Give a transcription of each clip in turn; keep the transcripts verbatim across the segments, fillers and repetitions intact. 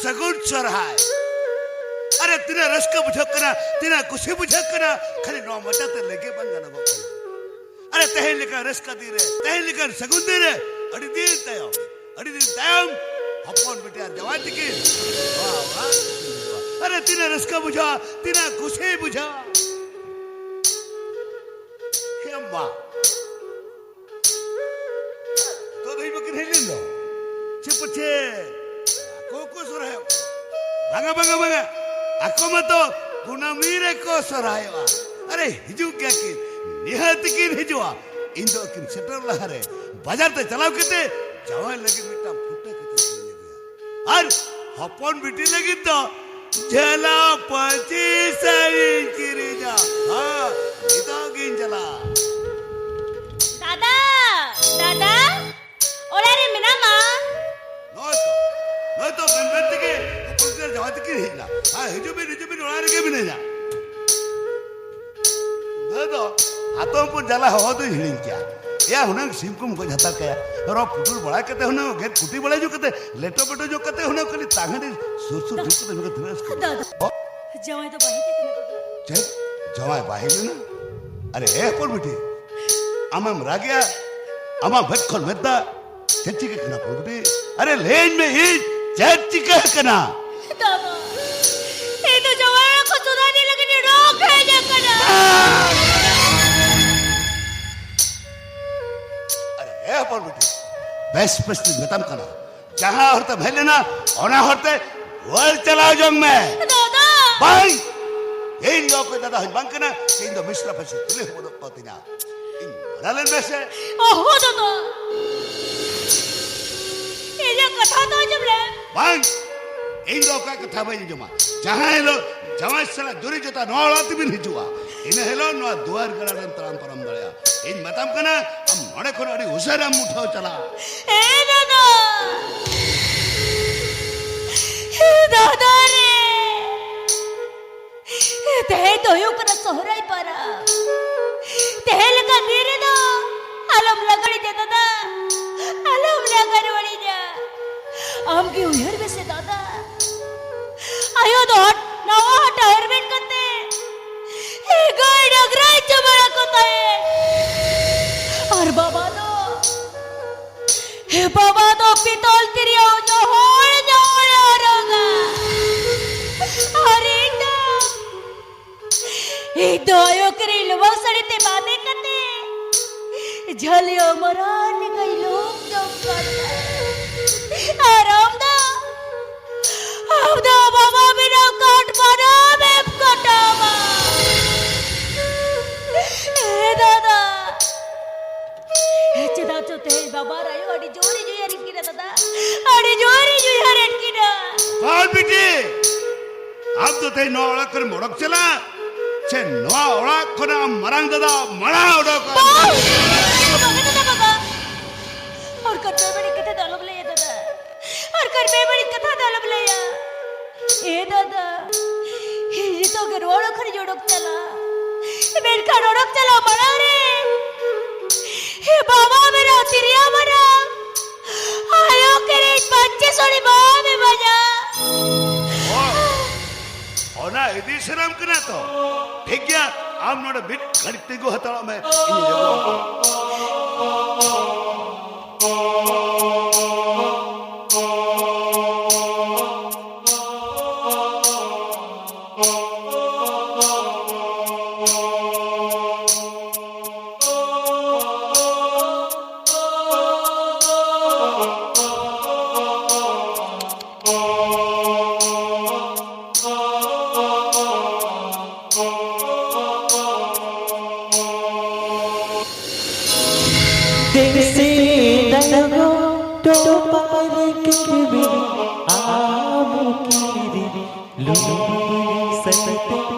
ᱥᱟᱹᱜᱩᱱ ᱥᱚᱨᱦᱟᱭ᱾ ᱟᱨᱮ, ᱛᱤᱱᱟᱹᱜ ᱨᱟᱹᱥᱠᱟᱹ ᱵᱩᱡᱷᱟᱹᱜ ᱠᱟᱱᱟ, ᱛᱤᱱᱟᱹᱜ ᱠᱩᱥᱤ ᱵᱩᱡᱷᱟᱹᱜ ᱠᱟᱱᱟ, ᱠᱷᱟᱹᱞᱤ ᱱᱚᱣᱟ ᱢᱚᱪᱟᱛᱮ ᱞᱟᱹᱭ ᱜᱮ ᱵᱟᱝ ᱜᱟᱱᱚᱜᱚᱜ ᱠᱟᱱᱟ᱾ ᱟᱨᱮ, ᱛᱮᱦᱮᱧ ᱞᱮᱠᱟᱱ ᱨᱟᱹᱥᱠᱟᱹ ᱫᱤᱱ ᱨᱮ, ᱛᱮᱦᱮᱧ ᱞᱮᱠᱟᱱ ᱥᱟᱹᱜᱩᱱ ᱫᱤᱱ ᱨᱮ ᱟᱹᱰᱤ ᱫᱤᱱ ᱛᱟᱭᱚᱢ, ᱟᱹᱰᱤ ᱫᱤᱱ ᱛᱟᱭᱚᱢ ᱦᱚᱯᱚᱱ ᱵᱤᱴᱤ ᱟᱨ ᱡᱟᱶᱟᱭ ᱛᱤᱠᱤᱱ᱾ ᱵᱟᱦ, ᱵᱟᱦ, ᱵᱟᱦ᱾ ᱟᱨᱮ, ᱛᱤᱱᱟᱹᱜ ᱨᱟᱹᱥᱠᱟᱹ ᱵᱩᱡᱷᱟᱹᱜᱼᱟ, ᱛᱤᱱᱟᱹᱜ ᱠᱩᱥᱤ ᱵᱩᱡᱷᱟᱹᱜᱼᱟ᱾ ᱦᱮᱸ ᱢᱟ᱾ ᱛᱚ ᱫᱷᱟᱹᱵᱤᱡ ᱵᱟᱹᱠᱤᱱ ᱦᱮᱡ ᱞᱮᱱ ᱫᱚ᱾ ᱪᱮᱫ ᱯᱟᱪᱷᱮ ᱟᱠᱚ ᱠᱚ ᱥᱚᱨᱦᱟᱭᱚᱜ ᱠᱟᱱᱟ? ᱵᱟᱝᱟ, ᱵᱟᱝᱟ, ᱵᱟᱝᱟ᱾ ᱟᱠᱚ ᱢᱟᱛᱚ ᱠᱩᱱᱟᱹᱢᱤ ᱨᱮᱠᱚ ᱥᱚᱨᱦᱟᱭᱚᱜᱼᱟ᱾ ᱟᱨᱮ, ᱦᱤᱡᱩᱜ ᱜᱮᱭᱟ ᱠᱤᱱ, ᱱᱤᱦᱟᱹᱛ ᱠᱤᱱ ᱦᱤᱡᱩᱜᱼᱟ᱾ ᱤᱧ ᱫᱚ ᱟᱹᱠᱤᱱ ᱥᱮᱴᱮᱨ ᱞᱟᱦᱟᱨᱮ ᱵᱟᱡᱟᱨ ᱛᱮ ᱪᱟᱞᱟᱣ ᱠᱟᱛᱮ ᱡᱟᱶᱟᱭ ᱞᱟᱹᱜᱤᱫ ᱢᱤᱫᱴᱟᱝ ᱯᱷᱩᱴᱟᱹ ᱠᱟᱛᱮ ᱠᱤᱨᱤᱧ ᱟᱹᱜᱩᱭᱟ᱾ ᱟᱨ ᱦᱚᱯᱚᱱ ᱵᱤᱴᱤ ᱞᱟᱹᱜᱤᱫ ᱫᱚ ᱡᱷᱟᱹᱞᱟ ᱯᱟᱹᱧᱪᱤ ᱥᱟᱹᱲᱤᱧ ᱠᱤᱨᱤᱧᱟ᱾ ᱦᱮᱸ, ᱱᱤᱛᱚᱜ ᱜᱤᱧ ᱪᱟᱞᱟᱜᱼᱟ᱾ ᱫᱟᱫᱟ, ᱫᱟᱫᱟ, ᱚᱲᱟᱜ ᱨᱮ ᱢᱮᱱᱟᱢᱟ? ᱱᱚᱜᱼᱚᱭ ᱛᱚ, ᱱᱚᱜᱼᱚᱭ ᱛᱚ ᱢᱮᱱ ᱢᱮᱱ ᱛᱮᱜᱮ ᱦᱚᱯᱚᱱ ᱜᱤᱫᱽᱨᱟᱹ ᱡᱟᱶᱟᱭ ᱛᱟᱹᱠᱤᱱ ᱦᱮᱡ ᱮᱱᱟ᱾ ᱦᱮᱸ, ᱦᱤᱡᱩᱜ ᱵᱤᱱ, ᱦᱤᱡᱩᱜ ᱵᱤᱱ, ᱚᱲᱟᱜ ᱨᱮᱜᱮ ᱢᱤᱱᱟᱹᱧᱟ᱾ ᱫᱟᱹᱭ ᱫᱚ ᱦᱟᱛᱚᱢ ᱦᱚᱯᱚᱱ ᱡᱟᱞᱟ ᱦᱚᱦᱚ ᱫᱚᱧ ᱦᱤᱲᱤᱧ ᱠᱮᱭᱟ᱾ ᱮᱭᱟ, ᱦᱩᱱᱟᱹᱝ ᱥᱤᱢ ᱠᱚᱢ ᱜᱚᱡ ᱦᱟᱛᱟᱲ ᱠᱟᱭᱟ᱾ ᱨᱚ ᱯᱩᱴᱩᱨ ᱵᱟᱲᱟ ᱠᱟᱛᱮ, ᱦᱩᱱᱟᱹᱝ ᱜᱮᱫ ᱠᱩᱴᱤ ᱵᱟᱲᱟ ᱧᱚᱜ ᱠᱟᱛᱮ, ᱞᱮᱴᱚ ᱯᱮᱴᱚ ᱧᱚᱜ ᱠᱟᱛᱮ, ᱦᱩᱱᱟᱹᱝ ᱠᱷᱟᱹᱞᱤ ᱛᱟᱦᱮᱸ ᱥᱩᱨ ᱥᱩᱨ ᱫᱩᱲᱩᱵ ᱠᱟᱛᱮ ᱧᱚᱜ ᱛᱤᱱᱟᱹᱜ ᱨᱟᱹᱥᱠᱟᱹ ᱫᱟᱫᱟ᱾ ᱚ? ᱡᱟᱶᱟᱭ ᱫᱚ ᱵᱟᱭ ᱦᱮᱡ ᱟᱠᱟᱱᱟ ᱫᱟᱫᱟ᱾ ᱪᱮᱫ? ᱡᱟᱶᱟᱭ ᱵᱟᱭ ᱦᱮᱡ ᱞᱮᱱᱟ? ᱟᱨᱮ ᱦᱮ ᱦᱚᱯᱚᱱ ᱵᱤᱴᱤ, ᱟᱢᱮᱢ ᱨᱟᱜᱮᱜᱼᱟ? ᱟᱢᱟᱜ ᱢᱮᱫ ᱠᱷᱚᱱ ᱢᱮᱫ ᱫᱟᱜ᱾ ᱪᱮᱫ ᱪᱤᱠᱟᱹ ᱠᱟᱱᱟ ᱦᱚᱯᱚᱱ ᱵᱤᱴᱤ? ᱟᱨᱮ ᱞᱟᱹᱭᱟᱹᱧ ᱢᱮ ᱤᱧ, ᱪᱮᱫ ᱪᱤᱠᱟᱹ ᱠᱟᱱᱟ? ᱫᱟᱫᱟ, ᱤᱧ ᱫᱚ ᱡᱟᱶᱟᱭ ᱚᱲᱟᱜ ᱠᱷᱚᱱ ᱥᱩᱫᱷᱟᱹ ᱤᱫᱤ ᱞᱟᱹᱜᱤᱫ ᱤᱧ ᱨᱚᱜ ᱦᱮᱡ ᱟᱠᱟᱱᱟ᱾ ᱟᱨᱮ ᱦᱮ ᱦᱚᱯᱚᱱ ᱵᱤᱴᱤ, ᱵᱮᱥ ᱵᱮᱥ ᱛᱤᱧ ᱢᱮᱛᱟᱢ ᱠᱟᱱᱟ, ᱡᱟᱦᱟᱸ ᱦᱚᱨ ᱛᱮᱢ ᱦᱮᱡ ᱞᱮᱱᱟ, ᱚᱱᱟ ᱦᱚᱨ ᱛᱮ ᱨᱩᱣᱟᱹᱲ ᱪᱟᱞᱟᱣ ᱡᱚᱝ ᱢᱮ᱾ ᱫᱟᱫᱟ! ᱵᱟᱝ! ᱤᱧ ᱫᱚ ᱚᱠᱚᱭ ᱫᱟᱫᱟ ᱦᱚᱸᱧ ᱵᱟᱝ ᱠᱟᱱᱟ, ᱤᱧ ᱫᱚ ᱢᱤᱥᱨᱟ ᱯᱷᱟᱹᱥᱤ ᱠᱩᱞᱤ ᱦᱚᱸ ᱵᱟᱹᱱᱩᱜ ᱠᱚ ᱛᱤᱧᱟ᱾ ᱤᱧ ᱢᱟᱱᱟ ᱞᱮᱱ ᱢᱮᱥᱮ᱾ ᱚᱦᱚ ᱫᱟᱫᱟ! ᱤᱧᱟᱹᱜ ᱠᱟᱛᱷᱟ ᱫᱚ ᱟᱸᱡᱚᱢ ᱞᱮᱢ᱾ ᱵᱟᱝ! ᱤᱧ ᱫᱚ ᱚᱠᱚᱭᱟᱜ ᱠᱟᱛᱷᱟ ᱵᱟᱹᱧ ᱟᱸᱡᱚᱢᱟ᱾ ᱡᱟᱦᱟᱸ ᱦᱤᱞᱳᱜ ᱡᱟᱶᱟᱭ ᱥᱟᱞᱟᱜ ᱡᱩᱨᱤ ᱡᱚᱛᱟ ᱱᱚᱣᱟ ᱚᱲᱟᱜ ᱛᱮᱵᱤᱱ ᱦᱤᱡᱩᱜᱼᱟ, ᱤᱱᱟᱹ ᱦᱤᱞᱳᱜ ᱱᱚᱣᱟ ᱫᱩᱣᱟᱹᱨ ᱜᱟᱲᱟ ᱨᱮᱢ ᱛᱟᱲᱟᱢ ᱯᱟᱨᱚᱢ ᱫᱟᱲᱮᱭᱟᱜᱼᱟ᱾ ᱤᱧ ᱢᱮᱛᱟᱢ ᱠᱟᱱᱟ, ᱟᱢ ᱱᱚᱰᱮ ᱠᱷᱚᱱ ᱟᱹᱰᱤ ᱩᱥᱟᱹᱨᱟᱢ ᱩᱴᱷᱟᱹᱣ ᱪᱟᱞᱟᱜᱼᱟ᱾ ᱮ ᱫᱟᱫᱟ! ᱮ ᱫᱟᱫᱟ ᱨᱮ! ᱛᱮᱦᱮᱧ ᱫᱚ ᱦᱩᱭᱩᱜ ᱠᱟᱱᱟ ᱥᱚᱦᱨᱟᱭ ᱯᱚᱨᱚᱵᱽ᱾ ᱛᱮᱦᱮᱧ ᱞᱮᱠᱟᱱ ᱫᱤᱱ ᱨᱮᱫᱚ ᱟᱞᱚᱢ ᱞᱟᱜᱟᱲᱤᱧᱟ ᱫᱟᱫᱟ, ᱟᱞᱚᱢ ᱞᱟᱜᱟ ᱨᱩᱣᱟᱹᱲᱤᱧᱟ᱾ ᱟᱢ ᱜᱮ ᱩᱭᱦᱟᱹᱨ ᱢᱮᱥᱮ ᱫᱟᱫᱟ, ᱫᱚ ᱱᱟᱣᱟ ᱦᱟᱴᱟᱜ ᱦᱚᱨᱢᱮᱱ ᱠᱟᱛᱮ ᱜᱟᱹᱭ ᱰᱟᱝᱨᱟᱭ ᱪᱩᱢᱟᱹᱲᱟ ᱠᱚ ᱛᱟᱦᱮᱸᱫ᱾ ᱟᱨ ᱵᱟᱵᱟ ᱫᱚ, ᱵᱟᱵᱟ ᱫᱚ ᱯᱤᱛᱚᱞ ᱛᱤᱨᱭᱳ ᱧᱚᱦᱚᱲ ᱧᱚᱦᱚᱲᱮ ᱚᱨᱚᱝᱟ᱾ ᱟᱨ ᱤᱧ ᱫᱚ, ᱤᱧ ᱫᱚ ᱟᱭᱳ ᱠᱤᱨᱤᱧ ᱞᱩᱢᱟᱹᱝ ᱥᱟᱹᱲᱤ ᱛᱮ ᱵᱟᱸᱫᱮ ᱠᱟᱛᱮ ᱡᱷᱟᱹᱞᱤᱭᱟᱹ ᱢᱟᱨᱟᱝ ᱞᱮᱠᱟᱧ ᱞᱩᱢ ᱡᱚᱝ ᱠᱟᱱᱟ᱾ ᱟᱨ ᱟᱢ ᱫᱚ, ᱟᱢ ᱫᱚ ᱵᱟᱵᱟ ᱵᱮᱱᱟᱣ ᱠᱟᱴ ᱵᱟᱱᱟᱢ ᱮᱢ ᱠᱟᱴᱟᱣᱟ᱾ ᱮ ᱫᱟᱫᱟ, ᱪᱮᱫᱟᱜ ᱪᱚ ᱛᱮᱦᱮᱧ ᱵᱟᱵᱟ ᱟᱨ ᱟᱭᱳ ᱟᱹᱰᱤ ᱡᱳᱨᱤᱧ ᱩᱭᱦᱟᱹᱨᱮᱫ ᱠᱤᱱᱟ ᱫᱟᱫᱟ, ᱟᱹᱰᱤ ᱡᱳᱨᱤᱧ ᱩᱭᱦᱟᱹᱨᱮᱫ ᱠᱤᱱᱟ᱾ ᱵᱟᱝ ᱵᱤᱴᱤ, ᱟᱢ ᱫᱚ ᱛᱮᱦᱮᱧ ᱱᱚᱣᱟ ᱚᱲᱟᱜ ᱠᱷᱚᱱᱮᱢ ᱚᱰᱚᱠ ᱪᱟᱞᱟᱜ, ᱥᱮ ᱱᱚᱣᱟ ᱚᱲᱟᱜ ᱠᱷᱚᱱᱟᱜ ᱟᱢ ᱢᱟᱨᱟᱝ ᱫᱟᱫᱟ ᱢᱟᱲᱟᱝ ᱚᱰᱚᱠ? ᱵᱟᱝ! ᱵᱟᱝᱟ ᱫᱟᱫᱟ, ᱵᱟᱝᱟ᱾ ᱚᱱᱠᱟᱱ ᱵᱮᱵᱟᱹᱲᱤᱡ ᱠᱟᱛᱷᱟ ᱫᱚ ᱟᱞᱚᱢ ᱞᱟᱹᱭᱟ ᱫᱟᱫᱟ᱾ ᱚᱱᱠᱟᱱ ᱵᱮᱵᱟᱹᱲᱤᱡ ᱠᱟᱛᱷᱟ ᱫᱚ ᱟᱞᱚᱢ ᱞᱟᱹᱭᱟ᱾ ᱮ ᱫᱟᱫᱟ, ᱤᱧ ᱱᱤᱛᱚᱜ ᱜᱮ ᱱᱚᱣᱟ ᱚᱲᱟᱜ ᱠᱷᱚᱱᱤᱧ ᱚᱰᱚᱠ ᱪᱟᱞᱟᱜ᱾ ᱢᱮᱱᱠᱷᱟᱱ ᱚᱰᱚᱠ ᱪᱟᱞᱟᱣ ᱢᱟᱲᱟᱝ ᱨᱮ, ᱮ ᱵᱟᱵᱟ ᱢᱮᱱᱟᱜ ᱛᱤᱨᱭᱟ ᱢᱟᱨᱟᱝ, ᱟᱭᱳ ᱠᱤᱨᱤᱧ ᱯᱟᱹᱧᱪᱤ ᱥᱟᱹᱲᱤ ᱵᱟᱢ ᱮᱢᱟᱧᱟ᱾ ᱚ, ᱚᱱᱟ ᱤᱫᱤ ᱥᱟᱱᱟᱢ ᱠᱟᱱᱟ ᱛᱚ? ᱴᱷᱤᱠ ᱜᱮᱭᱟ, ᱟᱢ ᱱᱚᱰᱮ ᱢᱤᱫ ᱜᱷᱟᱹᱲᱤᱡ ᱛᱤᱸᱜᱩ ᱦᱟᱛᱟᱲᱚᱜ ᱢᱮ, ᱤᱧᱤᱧ ᱟᱹᱜᱩ ᱟᱢᱟ᱾ ᱫᱮᱥᱮ ᱫᱟᱜᱚ ᱴᱚᱯᱟᱨ ᱠᱤᱨᱤ ᱟᱢ ᱠᱤᱨᱤ ᱞᱩᱢᱵᱤ ᱥᱟᱛᱮ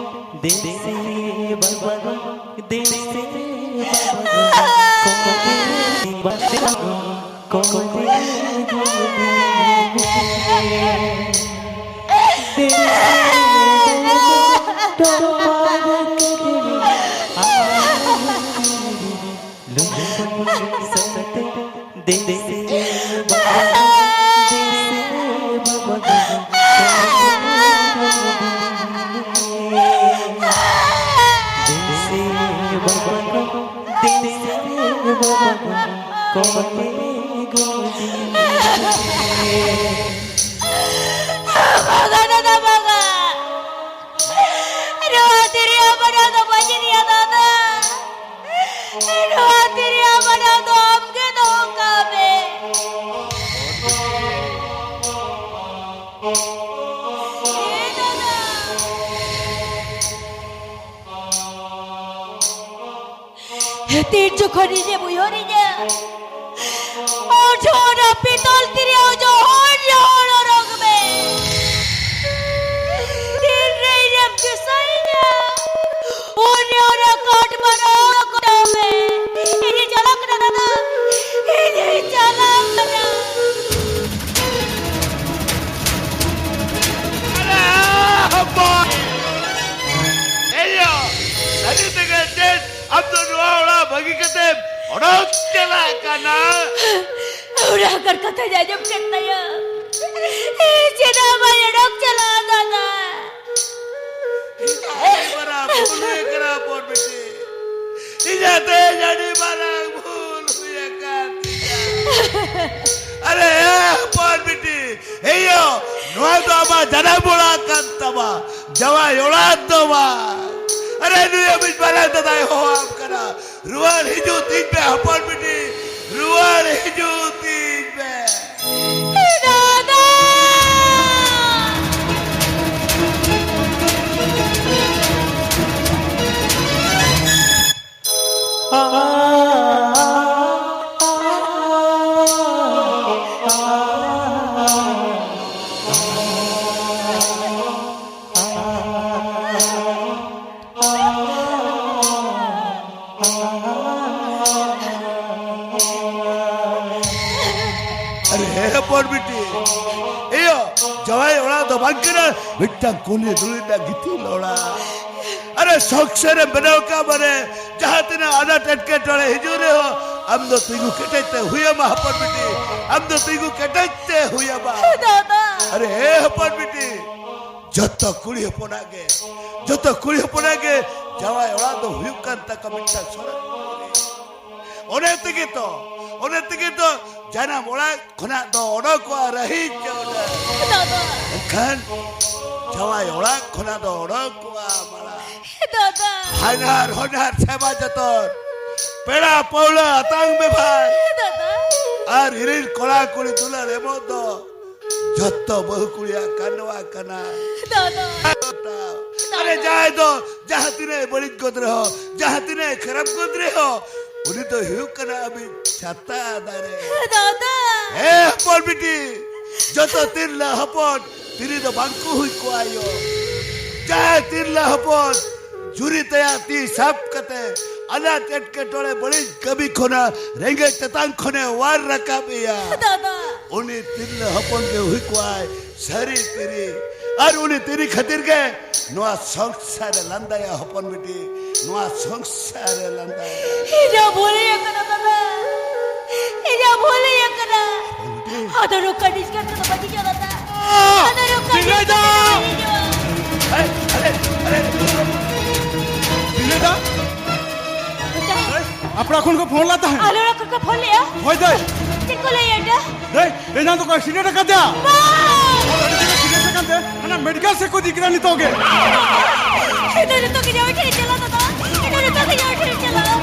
ᱫᱮᱥᱮ ᱵᱟᱵᱟᱜᱚ ᱫᱮᱥᱮ ᱵᱟᱵᱟᱜᱚ ᱠᱚᱢᱮ ᱵᱟᱵᱟᱜᱚ ᱠᱚᱢᱮ ᱫᱮᱥᱮ ᱫᱟᱜᱚ ᱴᱚᱯᱟᱨ ᱠᱤᱨᱤ ᱟᱢ ᱠᱤᱨᱤ ᱞᱩᱢᱵᱤ ᱥᱟᱛᱮ ᱫᱮᱥᱮ ᱵᱟᱵᱟ, ᱫᱮᱥᱮ ᱵᱟᱵᱟ, ᱵᱟᱝᱟ ᱫᱟᱫᱟ, ᱵᱟᱝᱟ᱾ ᱱᱚᱣᱟ ᱛᱤᱨᱭᱳ ᱵᱟᱱᱟᱢ ᱫᱚ ᱵᱟᱹᱧ ᱤᱫᱤᱭᱟ ᱫᱟᱫᱟ᱾ ᱱᱚᱣᱟ ᱛᱤᱨᱭᱳ ᱵᱟᱱᱟᱢ ᱫᱚ ᱟᱢ ᱜᱮ ᱫᱚᱦᱚ ᱠᱟᱜ ᱢᱮ᱾ ᱦᱮᱸ ᱫᱟᱫᱟ᱾ ᱛᱤᱱ ᱡᱚᱠᱷᱚᱱ ᱤᱧᱮᱢ ᱩᱭᱦᱟᱹᱨᱤᱧᱟ, ᱩᱱ ᱡᱚᱠᱷᱚᱱ ᱚᱱᱟ ᱯᱤᱛᱚᱞ ᱛᱤᱨᱭᱳ ᱡᱚᱦᱚᱲ ᱡᱚᱦᱚᱲ ᱚᱨᱚᱜ ᱢᱮ᱾ ᱛᱤᱱ ᱨᱮ ᱤᱧᱮᱢ ᱫᱤᱥᱟᱹᱭᱤᱧᱟ, ᱩᱱ ᱨᱮ ᱚᱱᱟ ᱠᱟᱴ ᱢᱟᱨᱟ ᱠᱚᱨᱟᱣ ᱢᱮ᱾ ᱤᱧᱤᱧ ᱪᱟᱞᱟᱜ ᱠᱟᱱᱟ ᱫᱟᱫᱟ, ᱤᱧᱤᱧ ᱪᱟᱞᱟᱜ ᱠᱟᱱᱟ᱾ ᱟᱞᱮ ᱦᱚᱯᱚᱱ! ᱮᱭᱟ! ᱥᱟᱹᱨᱤ ᱛᱮᱜᱮ ᱪᱮᱫ ᱟᱢ ᱫᱚ ᱱᱚᱣᱟ ᱚᱲᱟᱜ ᱵᱟᱹᱜᱤ ᱠᱟᱛᱮᱢ ᱚᱰᱚᱠ ᱪᱟᱞᱟᱜ ᱠᱟᱱᱟ? ᱚᱱᱟ ᱠᱟᱛᱷᱟᱧ ᱟᱸᱡᱚᱢ ᱠᱮᱫ ᱛᱟᱭᱟ᱾ ᱤᱧ ᱪᱮᱫᱟᱜ ᱵᱟᱹᱧ ᱚᱰᱚᱠ ᱪᱟᱞᱟᱜᱼᱟ, ᱫᱟᱫᱟ? ᱤᱧᱟᱹᱜ ᱟᱹᱰᱤ ᱢᱟᱨᱟᱝ ᱵᱷᱩᱞ ᱦᱩᱭ ᱟᱠᱟᱱᱟ, ᱦᱚᱯᱚᱱ ᱵᱤᱴᱤ᱾ ᱤᱧᱟᱹᱜ ᱛᱮᱦᱮᱧ ᱟᱹᱰᱤ ᱢᱟᱨᱟᱝ ᱵᱷᱩᱞ ᱦᱩᱭ ᱟᱠᱟᱱ ᱛᱤᱧᱟ᱾ ᱟᱨᱮ, ᱮ ᱦᱚᱯᱚᱱ ᱵᱤᱴᱤ, ᱮᱭᱳ, ᱱᱚᱣᱟ ᱫᱚ ᱟᱢᱟᱜ ᱡᱟᱱᱟᱢ ᱚᱲᱟᱜ ᱠᱟᱱ ᱛᱟᱢᱟ, ᱡᱟᱶᱟᱭ ᱚᱲᱟᱜ ᱫᱚ ᱵᱟᱝ᱾ ᱟᱨᱮ, ᱱᱩᱭ ᱟᱢᱤᱡ ᱢᱟᱨᱟᱝ ᱫᱟᱫᱟᱭ ᱦᱚᱦᱚᱣᱟᱢ ᱠᱟᱱᱟ, ᱨᱩᱣᱟᱹᱲ ᱦᱤᱡᱩᱜ ᱛᱤᱧ ᱯᱮ ᱦᱚᱯᱚᱱ ᱵᱤᱴᱤ, ᱨᱩᱣᱟᱹᱲ ᱦᱤᱡᱩᱜ ᱛᱤᱧ ᱯᱮ᱾ ᱫᱟᱫᱟ! ᱟᱨᱮ ᱦᱮ ᱦᱚᱯᱚᱱ ᱵᱤᱴᱤ, ᱮᱭᱳ, ᱡᱟᱶᱟᱭ ᱚᱲᱟᱜ ᱫᱚ ᱵᱟᱝ ᱠᱟᱱᱟ, ᱢᱤᱫᱴᱟᱝ ᱠᱩᱞᱦᱤ ᱫᱷᱩᱲᱤ ᱨᱮᱱᱟᱜ ᱜᱤᱛᱤᱞ ᱚᱲᱟᱜ᱾ ᱟᱨᱮ ᱥᱚᱝᱥᱟᱨᱮᱢ ᱵᱮᱱᱟᱣ ᱠᱟᱜ ᱢᱟᱱᱮ, ᱡᱟᱦᱟᱸ ᱛᱤᱱᱟᱹᱜ ᱟᱱᱟᱴ ᱮᱴᱠᱮᱴᱚᱬᱮ ᱦᱤᱡᱩᱜ ᱨᱮᱦᱚᱸ, ᱟᱢ ᱫᱚ ᱛᱤᱸᱜᱩ ᱠᱮᱴᱮᱡ ᱛᱮ ᱦᱩᱭ ᱟᱢᱟ ᱦᱚᱯᱚᱱ ᱵᱤᱴᱤ, ᱟᱢ ᱫᱚ ᱛᱤᱸᱜᱩ ᱠᱮᱴᱮᱡ ᱛᱮ ᱦᱩᱭ ᱟᱢᱟ᱾ ᱫᱟᱫᱟ! ᱟᱨᱮ ᱦᱮ ᱦᱚᱯᱚᱱ ᱵᱤᱴᱤ, ᱡᱚᱛᱚ ᱠᱩᱲᱤ ᱦᱚᱯᱚᱱᱟᱜ ᱜᱮ, ᱡᱚᱛᱚ ᱠᱩᱲᱤ ᱦᱚᱯᱚᱱᱟᱜ ᱜᱮ ᱡᱟᱶᱟᱭ ᱚᱲᱟᱜ ᱫᱚ ᱦᱩᱭᱩᱜ ᱠᱟᱱ ᱛᱟᱠᱚ ᱢᱤᱫᱴᱟᱝ ᱥᱚᱨᱚᱜ ᱯᱩᱨᱤ᱾ ᱚᱱᱮ ᱛᱮᱜᱮ ᱛᱚ, ᱚᱱᱮ ᱛᱮᱜᱮ ᱛᱚ ᱡᱟᱱᱟᱢ ᱚᱲᱟᱜ ᱠᱷᱚᱱᱟᱜ ᱫᱚ ᱚᱰᱚᱠᱚᱜᱼᱟ ᱨᱟᱹᱦᱤ ᱪᱟᱹᱣᱰᱟᱹ᱾ ᱫᱟᱫᱟ᱾ ᱮᱱᱠᱷᱟᱱ ᱡᱟᱶᱟᱭ ᱚᱲᱟᱜ ᱠᱷᱚᱱᱟᱜ ᱫᱚ ᱚᱰᱚᱠᱚᱜᱼᱟ ᱢᱟᱲᱟᱝ᱾ ᱫᱟᱫᱟ᱾ ᱦᱟᱱᱦᱟᱨ ᱦᱚᱧᱦᱟᱨ ᱥᱮᱵᱟ ᱡᱚᱛᱚᱱ, ᱯᱮᱲᱟ ᱯᱟᱹᱣᱲᱟᱹ ᱟᱛᱟᱝ ᱵᱮᱵᱷᱟᱨ, ᱫᱟᱫᱟ᱾ ᱟᱨ ᱤᱨᱤᱞ ᱠᱚᱲᱟ ᱠᱩᱲᱤ ᱫᱩᱞᱟᱹᱲ ᱮᱢᱚᱜ ᱫᱚ ᱡᱚᱛᱚ ᱵᱟᱹᱦᱩ ᱠᱩᱲᱤᱭᱟᱜ ᱠᱟᱱᱣᱟ ᱠᱟᱱᱟ᱾ ᱫᱟᱫᱟ᱾ ᱟᱨᱮ ᱡᱟᱦᱟᱸᱭ ᱫᱚ ᱡᱟᱦᱟᱸ ᱛᱤᱱᱟᱹᱜ ᱵᱟᱹᱲᱤᱡ ᱜᱚᱫ ᱨᱮᱦᱚᱸ, ᱡᱟᱦᱟᱸ ᱛᱤᱱᱟᱹᱜ ᱠᱷᱟᱨᱟᱯ ᱜᱚᱫ ᱨᱮᱦᱚᱸ, ᱩᱱᱤ ᱫᱚ ᱦᱩᱭᱩᱜ ᱠᱟᱱᱟ ᱟᱵᱤᱱ ᱪᱷᱟᱛᱟ ᱫᱟᱨᱮ᱾ ᱫᱟᱫᱟ᱾ ᱦᱮᱸ ᱦᱚᱯᱚᱱ ᱵᱤᱴᱤ, ᱡᱚᱛᱚ ᱛᱤᱨᱞᱟᱹ ᱦᱚᱯᱚᱱ ᱛᱤᱨᱤ ᱫᱚ ᱵᱟᱝ ᱠᱚ ᱦᱩᱭ ᱠᱚᱜᱼᱟ ᱭᱳ᱾ ᱡᱟᱦᱟᱸᱭ ᱛᱤᱨᱞᱟᱹ ᱦᱚᱯᱚᱱ ᱡᱩᱨᱤ ᱛᱟᱭᱟ ᱛᱤ ᱥᱟᱵ ᱠᱟᱛᱮ ᱟᱱᱟᱴ ᱮᱴᱠᱮᱴᱚᱬᱮ ᱵᱟᱹᱲᱤᱡ ᱠᱟᱹᱢᱤ ᱠᱷᱚᱱᱟᱜ ᱨᱮᱸᱜᱮᱡ ᱛᱮᱛᱟᱝ ᱠᱷᱚᱱᱮ ᱚᱣᱟᱨ ᱨᱟᱠᱟᱵ ᱮᱭᱟ, ᱫᱟᱫᱟ᱾ ᱩᱱᱤ ᱛᱤᱨᱞᱟᱹ ᱦᱚᱯᱚᱱ ᱜᱮ ᱦᱩᱭ ᱠᱚᱜᱼᱟᱭ ᱥᱟᱹᱨᱤ ᱛᱤᱨᱤ᱾ ᱟᱨ ᱩᱱᱤ ᱛᱤᱨᱤ ᱠᱷᱟᱹᱛᱤᱨ ᱜᱮ ᱱᱚᱣᱟ ᱥᱚᱝᱥᱟᱨ ᱮ ᱞᱟᱸᱫᱟᱭᱟ ᱦᱚᱯᱚᱱ ᱵᱤᱴᱤ, ᱱᱚᱣᱟ ᱥᱚᱝᱥᱟᱨ ᱮ ᱞᱟᱸᱫᱟᱭᱟ᱾ ᱤᱧᱟᱹᱜ ᱵᱷᱩᱞ ᱦᱩᱭ ᱟᱠᱟᱱᱟ ᱫᱟᱫᱟ, ᱤᱧᱟᱹᱜ ᱵᱷᱩᱞ ᱦᱩᱭ ᱟᱠᱟᱱᱟ᱾ ᱟᱫᱚ ᱱᱚᱝᱠᱟ ᱱᱤᱥᱠᱟᱨ ᱠᱟᱛᱮ ᱵᱟᱹᱧ ᱦᱤᱡᱩᱜᱼᱟ ᱫᱟᱫᱟ᱾ ᱟᱫᱚ ᱱᱚᱝᱠᱟ ᱪᱤᱠᱟᱹᱭ ᱱᱤᱥᱠᱟᱨ ᱫᱟ? ᱠᱟᱛᱮ ᱵᱟᱹᱧ ᱦᱤᱡᱩᱜᱼᱟ᱾ ᱟᱨᱮ, ᱟᱨᱮ, ᱟᱨᱮ, ᱪᱤᱠᱟᱹᱭ ᱫᱟ? ᱫᱟᱫᱟ᱾ ᱟᱯᱲᱟ ᱠᱷᱚᱱ ᱠᱚ ᱯᱷᱳᱱ ᱞᱮᱫ ᱛᱟᱦᱮᱸᱫ᱾ ᱟᱞᱮ ᱚᱲᱟᱜ ᱠᱷᱚᱱ ᱠᱚ ᱯᱷᱳᱱ ᱞᱮᱜᱼᱟ? ᱦᱳᱭ ᱫᱟᱹᱭ᱾ ᱪᱮᱫ ᱠᱚ ᱞᱟᱹᱭᱟ ᱮᱴᱟ? ᱫᱟᱹᱭ, ᱮᱱᱟᱝ ᱫᱚᱠᱚ ᱮᱠᱥᱤᱰᱮᱱᱴ ᱟᱠᱟᱫᱮᱭᱟ᱾ ᱵᱟᱝ! ᱟᱨ ᱟᱹᱰᱤ ᱡᱳᱨᱮ ᱥᱤᱨᱤᱭᱟᱥ ᱟᱠᱟᱱ ᱛᱮ ᱦᱟᱱᱟ ᱢᱮᱰᱤᱠᱮᱞ ᱥᱮᱫ ᱠᱚ ᱤᱫᱤ ᱠᱮᱫᱟ ᱱᱤᱛᱚᱜ ᱜᱮ᱾ ᱮᱴᱟ ᱱᱤᱛᱚᱜ ᱜᱮ ᱡᱟᱶᱟᱭ ᱴᱷᱮᱱ ᱪᱟᱞᱟᱜ ᱫᱟᱫᱟ᱾ ᱮᱴᱟ ᱱᱤᱛᱚᱜ ᱜᱮ ᱡᱟᱶᱟᱭ ᱴᱷᱮᱱ ᱪᱟᱞᱟᱜ᱾